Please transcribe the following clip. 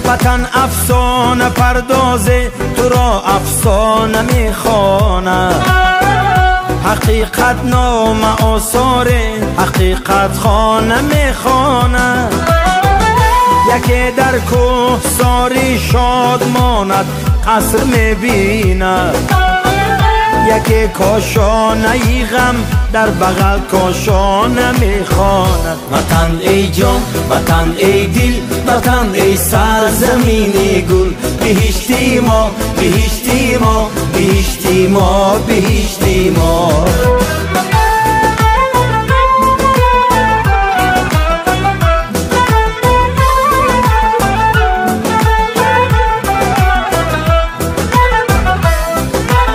Ватан афсона пардозе, туро афсона мехонад. Ҳақиқат нома осоре, ҳақиқат хона мехонад. Яке дар кӯҳсори шод монад, қаср мебинад. Яке кошонаи ғам дар бағал кошона мехонад. Ватан эй ҷон, ватан эй дил, ватан эй сарзамини гул. Биҳишти мо, биҳишти мо, биҳишти мо, биҳишти мо.